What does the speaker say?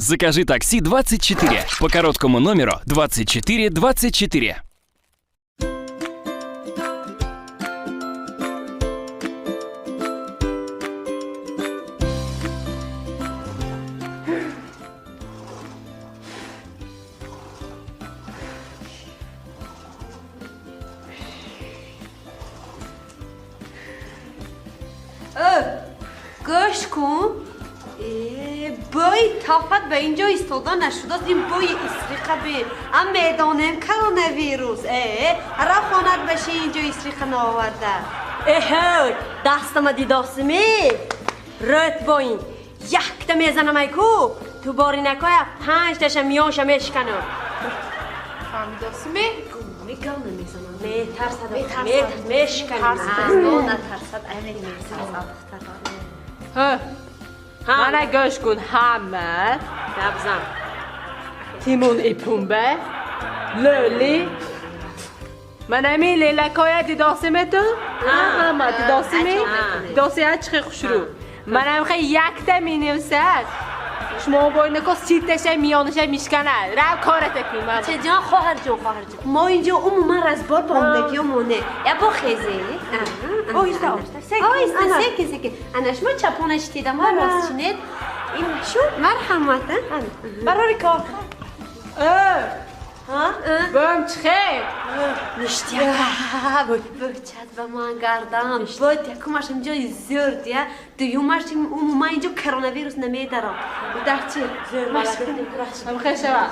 Закажи такси 24 по короткому номеру 24 24. Гӯш кун, бӯи тафат ба ин ҷо истода нашудааст. Ин бӯи истриқа бин, ам медонем, коронавирус. Раф хонат баши, ин ҷо истриқа наоварда. Эҳ, дастама дидосими? Рӯт бо ин якта мезанамай ку, ту бори накоя панҷташа миёнша мешиканам. Фаҳмидосими? Мегал намезанам. Метарсад, мешиканам. Мешиканам. Натарсад, метарсад духтара. Мана гӯш кун, ҳама. Гап зан. Тимон и Пумба, Лӯли, манами лелакоя дидосиме ту? Ҳама дидосими? Дидоси чихе хушрӯ. Манам хе якта менависад, шумо боинако ситаша миёнаша мишканад. Рав, кората кун. Чеҷон, хоҳарҷон, хоҳарҷон, мо инҷо умуман разбор ба омдагиёмоне. Я бо хезе. Оҳиста, оҳиста. Оҳиста, секин, секин. Ана шумо чапона шитида, ма рост чинед. Ин шу, марҳамат. Барори кор. Бӯм чихе? Ништяк. Бӯчад ба ман гардам. Бод якумаш инҷо зӯрд, я. Дуюмаш умуман инҷо коронавирус намедарам. Дар чи? Ҳамхе шава.